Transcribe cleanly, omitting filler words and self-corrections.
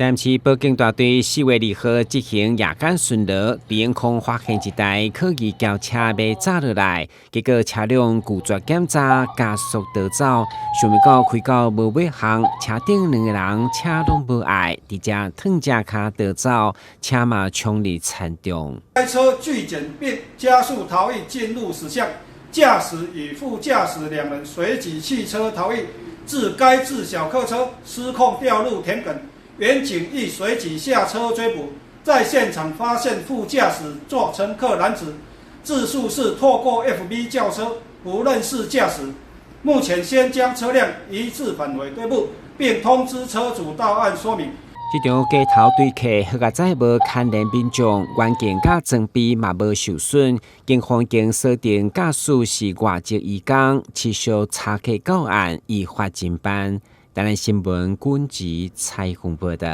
台南市報警大隊4月2號執行夜間巡邏，佇空發現一台可疑轎車欲軋落來，結果車輛拒絕檢查，加速逃走，想袂到開到無尾巷，車頂兩個人車攏無礙，直接褪正跤逃走，車嘛衝入田中。該車拒檢並加速逃逸進入死巷，駕駛與副駕駛兩人隨即棄車逃逸，致該自小客車失控掉入田埂。員警亦隨即下車追捕，在現場發現副駕駛座乘客男子，自述是透過 FB 叫車，不認識駕駛。目前先將車輛移置返回隊部，並通知車主到案說明。這場街頭對客，好佳哉無牽連民眾，元件佮裝備嘛無受損。警方經鎖定駕駛是外籍移工，持續查緝到案，依法偵辦。台南新聞軍籍採訪報導。